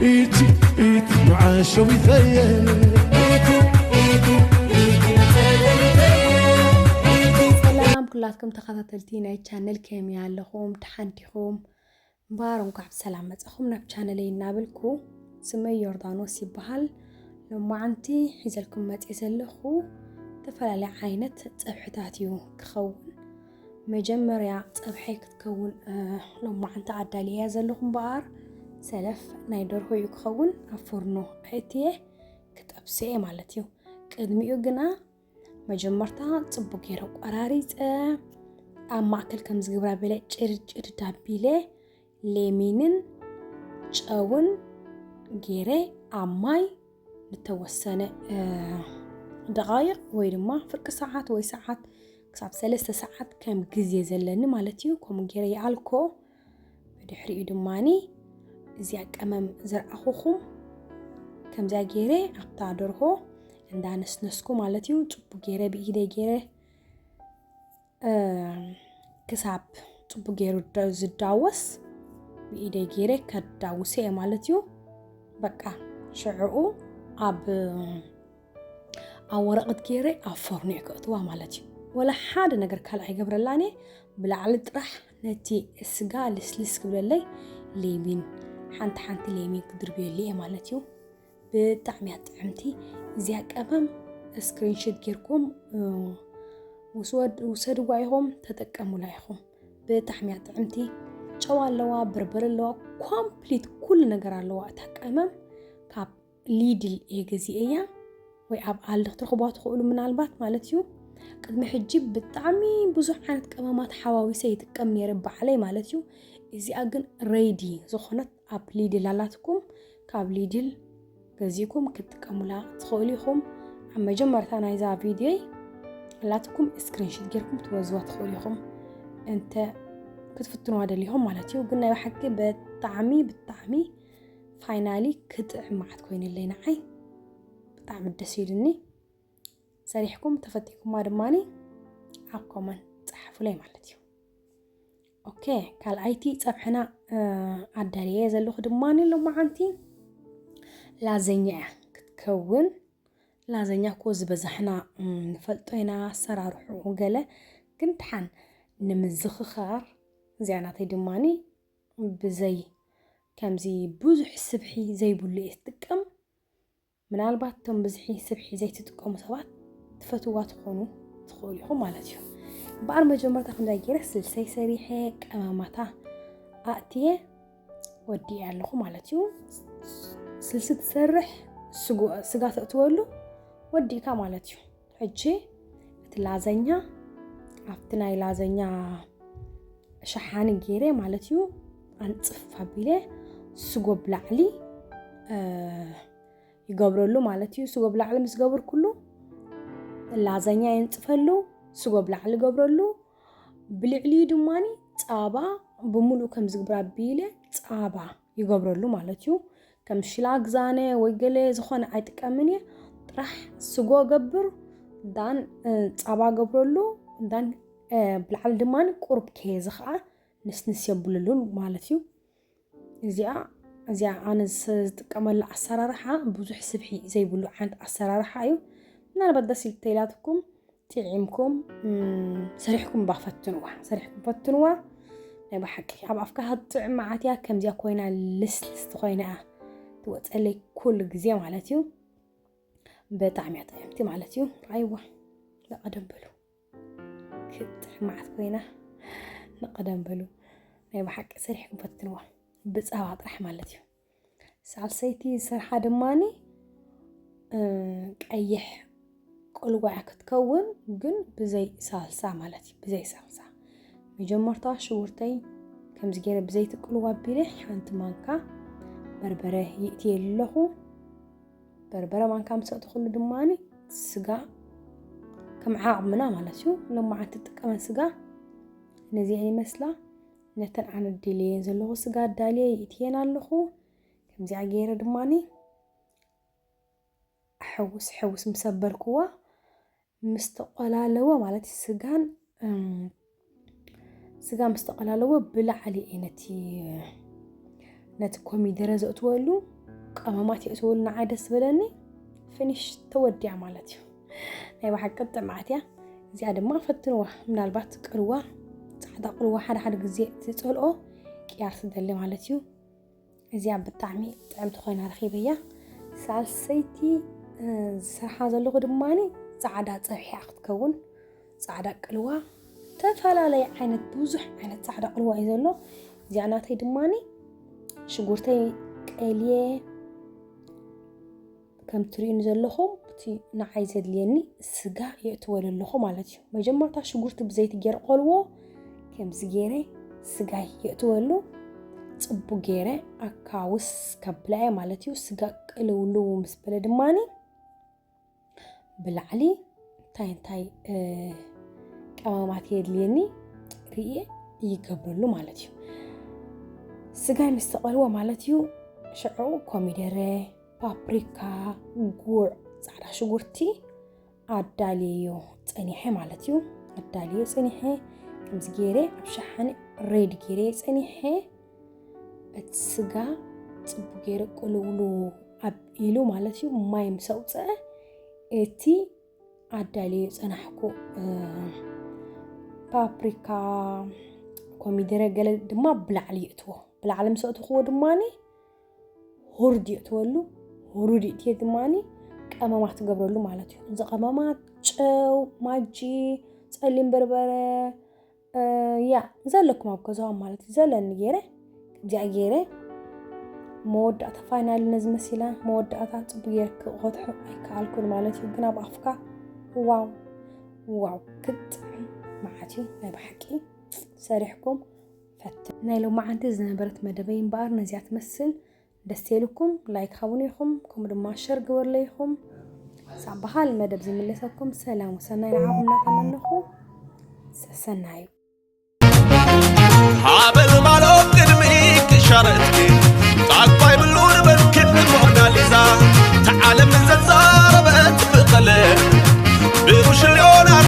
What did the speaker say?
ኢቲ ኢቲ መዓሸዊተየ ሰላም ኩላትኩም ተኸታተልቲ ናይ ቻነል፣ ከመይ ኣለኹም? ደሓን ዲኹም? እምበኣር እንኳዕ ብሰላም መጻኹም ናብ ቻነለይ እናበልኩ፣ ስመይ ዮርዳኖስ ይበሃል። ሎማዓንቲ ሒዘልኩም መጽየ ዘለኹ ዝተፈላለየ ዓይነት ጸብሕታት እዩ ክኸውን። መጀመርያ ጸብሐይ ክትከውን ሎማዓንቲ ኣዳልየያ ዘለኹ እምበኣር ሰለፍ ናይ ደርሆ እዩ ክኸውን። ኣብ ፎርኖ ኣእትየ ክጠብሶ እየ ማለት እዩ። ቅድሚኡ ግና መጀመርታ ጽቡቅ ገይረ ቆራሪጸ ኣብ ማእከል ከም ዝግብራ በለ ጭርጭር ዳቢለ ሌሚንን ጨውን ገይረ ኣብ ማይ ንተወሰነ ደቓይቕ ወይ ድማ ፍርቂ ሰዓት ወይ ሰዓት ክሳብ ሰለስተ ሰዓት ከም ግዜ ዘለኒ ማለት እዩ። ከምኡ ገይረ ይኣልኮ። ብድሕሪኡ ድማኒ እዚኣ ቀመም ዝረኣኹኹም ከምዚኣ ገይረ ኣብታ ደርሆ እንዳነስነስኩ ማለት እዩ። ጽቡቅ ገይረ ብኢደይ ገይረ ክሳብ ጽቡቅ ገይሩ ዝዳወስ ብኢደይ ገይረ ከዳውሰ እየ ማለት እዩ። በቃ ሽዕኡ ኣብ ኣብ ወረቐት ገይረ ኣብ ፎርኖ እየ ከእትዋ ማለት እዩ። ወላ ሓደ ነገር ካልእ ኣይገብረላን እየ። ብላዕሊ ጥራሕ ነቲ ስጋ ልስልስ ክብለለይ ሌሚን፣ ሓንቲ ሓንቲ ሌሚን ክድርብየሉ እየ ማለት እዩ። ብጣዕሚ እያ ጥዕምቲ እዚኣ ቀመም። ስክሪንሾት ጌርኩም ውሰድዋ ኢኹም፣ ተጠቀሙላ ኢኹም። ብጣዕሚ እያ ጥዕምቲ። ጨው ኣለዋ፣ በርበረ ኣለዋ፣ ኮምፕሊት ኩሉ ነገር ኣለዋ እታ ቀመም። ካብ ሊድል እየ ገዚኤያ፣ ወይ ኣብ ኣልዲ ክትረኽቧ ትኽእሉ ምናልባት ማለት እዩ። ቅድሚ ሕጂ ብጣዕሚ ብዙሕ ዓይነት ቀመማት ሓዋዊሰ ይጥቀም ነይረ ባዕለይ ማለት እዩ። እዚኣ ግን ሬዲ ዝኾነት ኣብ ሊድል ኣላትኩም፣ ካብ ሊድል ገዚእኩም ክትጥቀሙላ ትኽእሉ ኢኹም። ኣብ መጀመርታ ናይዛ ቪድዮይ ኣላትኩም ስክሪንሽት ጌርኩም ትወዝዋ ትኽእሉ ኢኹም እንተ ክትፍትንዋ ደሊኹም ማለት እዩ። ግን ናይ ብሓቂ ብጣዕሚ ብጣዕሚ ፋይናሊ ክጥዕም መዓት ኮይኑለይ ንዓይ ብጣዕሚ ደስ ኢሉኒ። ሰሪሕኩም ተፈቲኩማ ድማኒ ኣብ ኮመንት ጸሓፉለይ ማለት እዩ። ኦኬ፣ ካልኣይቲ ጸብሕና ኣዳልየ ዘለኹ ድማኒ ሎማዓንቲ ላዘኛ እያ ክትከውን። ላዘኛ እኮ ዝበዛሕና ንፈልጦ ኢና ኣሰራርሑ ገለ፣ ግን ድሓን ንምዝኽኻር እዚኣ ናተይ ድማኒ ብዘይ ከምዚ ብዙሕ ስብሒ ዘይብሉ እየ ዝጥቀም። ምናልባት እቶም ብዝሒ ስብሒ ዘይትጥቀሙ ሰባት ትፈትዋ ትኾኑ ትኽእሉ ኢኹም ማለት እዩ። እምበኣር መጀመርታ ከምዛ ገይረ ስልሰይ ሰሪሐ ቀመማታ ኣእትየ ወዲኤ ኣለኹ ማለት እዩ። ስልሲ ትሰርሕ ስጋ ተእትወሉ ወዲእካ ማለት እዩ። ሕጂ እቲ ላዘኛ ኣብቲ ናይ ላዘኛ ሸሓኒ ገይረ ማለት እዩ ኣንፅፍ ኣቢለ ስጎ ብላዕሊ ይገብረሉ ማለት እዩ። ስጎ ብላዕሊ ምስ ገበርኩሉ ላዘኛ የንፅፈሉ፣ ስጎ ብላዕሊ ገብረሉ። ብልዕሊኡ ድማኒ ፃባ ብምሉእ ከም ዝግብር ኣቢለ ፃባ ይገብረሉ ማለት እዩ። ከም ሽላግዛነ ወይ ገለ ዝኾነ ኣይጥቀምን እየ። ጥራሕ ስጎ ገብር ዳን ፃባ ገብረሉ ዳን ብላዕሊ ድማኒ ቁርብ ከየ ዝኸዓ ንስንስ የብልሉን ማለት እዩ። እዚኣ እዚኣ ኣነ ዝጥቀመላ ኣሰራርሓ ብዙሕ ስብሒ ዘይብሉ ዓይነት ኣሰራርሓ እዩ። ምናልባት ደስ ኢልተይላትኩም ጥዒምኩም ሰሪሕኩም ባ ፈትንዋ፣ ሰሪሕኩም ፈትንዋ። ናይ ብሓቂ ኣብ ኣፍካ ሃጥዕም መዓት እያ። ከምዚኣ ኮይና ልስልስቲ ኮይና እያ ትወፀለይ ኩሉ ግዜ ማለት እዩ። ብጣዕሚ እያ ጥዕምቲ ማለት እዩ። ራይዋ ንቐደም በሉ። ክጥዕም መዓት ኮይና ንቐደም በሉ። ናይ ብሓቂ ሰሪሕኩም ፈትንዋ ብፀባ ጥራሕ ማለት እዩ። ሳልሰይቲ ዝሰርሓ ድማኒ ቀይሕ ቅልዋ እያ ክትከውን፣ ግን ብዘይ ሳልሳ ማለት እዩ። ብዘይ ሳልሳ መጀመርታ ሽጉርተይ ከምዚ ገይረ ብዘይቲ ቅልዋ ኣቢለ ሓንቲ ማንካ በርበረ ይእትየሉ ኣለኹ። በርበረ ማንካ ምስ ኣእተኹሉ ድማኒ ስጋ ከም ዓቕምና ማለት እዩ። ሎማዓንቲ ትጥቀመን ስጋ ነዚአን ይመስላ። ነተን ኣነ ደልየን ዘለኹ ስጋ ኣዳልየ ይእትየን ኣለኹ። ከምዚኣ ገይረ ድማኒ ሕውስ ሕውስ ምስ ኣበልክዋ ምስ ተቆላለወ ማለት እዩ፣ ስጋን ስጋ ምስ ተቆላለወ ብላዕሊ እየ ነቲ ነቲ ኮሚደረ ዘእትወሉ። ቀመማት የእትወሉ ንዓይ ደስ ዝበለኒ። ፊኒሽ ተወዲያ ማለት እዩ። ናይ ብሓቂ ጥዕማት እያ። እዚኣ ድማ ፈትንዋ። ምናልባት ቅልዋ፣ ፃዕዳ ቅልዋ ሓደ ሓደ ግዜ ትፀልኦ ቅያር ትደሊ ማለት እዩ። እዚኣ ብጣዕሚ ጥዕምቲ ኮይና ረኺበያ። ሳልሰይቲ ዝሰርሓ ዘለኹ ድማ ፃዕዳ ፀብሒ ክትከውን። ፃዕዳ ቅልዋ ተፈላለየ ዓይነት ብዙሕ ዓይነት ፃዕዳ ቅልዋ እዩ ዘሎ። እዚኣ ናተይ ድማ ሽጉርተይ ቀልየ ከም ትሪኡኒ ዘለኹም እቲ ንዓይ ዘድልየኒ ስጋ የእትወሉ ኣለኹ ማለት እዩ። መጀመርታ ሽጉርቲ ብዘይቲ ገይረ ቆልዎ ከምዚ ገይረ ስጋይ የእትወሉ ጽቡቅ ገይረ ኣካውስ ከብላ እየ ማለት እዩ። ስጋ ቅልውልው ምስ በለ ድማኒ ብላዕሊ እንታይ እንታይ ቀመማት የድልየኒ ርእየ ይገብረሉ ማለት እዩ። ስጋይ ምስ ተቐልወ ማለት እዩ ሽዑ ኮሚደረ፣ ፓፕሪካ፣ ጉዕ፣ ፃዕዳ ሽጉርቲ ኣዳልየዮ ፀኒሐ ማለት እዩ። ኣዳልዮ ፀኒሐ ከምዚ ገይረ ኣብ ሸሓኒ ሬድ ገይረ ፀኒሐ እቲ ስጋ ፅቡቅ ገይረ ቅልውሉ ኣብ ኢሉ ማለት እዩ። ማይ ምስ ኣውፀአ እቲ ኣዳልዮ ፀናሕኩ ፓፕሪካ፣ ኮሚደረ ገለ ድማ ብላዕሊ ይእትዎ። ብላዕሊ ምስ ኣእትኽዎ ድማኒ ሁሩድ ይእትወሉ። ሁሩድ ይእትየ ድማኒ ቀመማት ትገብረሉ ማለት እዩ። እዚ ቀመማት ጨው፣ ማጂ፣ ጸሊም በርበረ፣ ያ ዘለኩም ኣብ ገዛዋ ማለት እዩ። ዘለኒ ገይረ እዚኣ ገይረ መወዳእታ ፋይናል ነዚ መሲላ መወዳእታ ጽቡቅ ገይረ ክቆትሑ ኣይከኣልኩን ማለት እዩ። ግን ኣብ ኣፍካ ዋው ዋው ክጥዕም መዓት እዩ ናይ ብሓቂ። ሰሪሕኩም ፈት ናይ ሎማዓንቲ ዝነበረት መደበይ እምበኣር ነዚኣ ትመስል። ደስ የልኩም ላይክ ሃቡኒ ኢኹም ከምኡ ድማ ሸር ግበርለ ኢኹም። ሳብ በሃል መደብ ዝምለሰኩም ሰላም ሰናይ ንዓኹም እናተመነኹ ሰሰናዩ።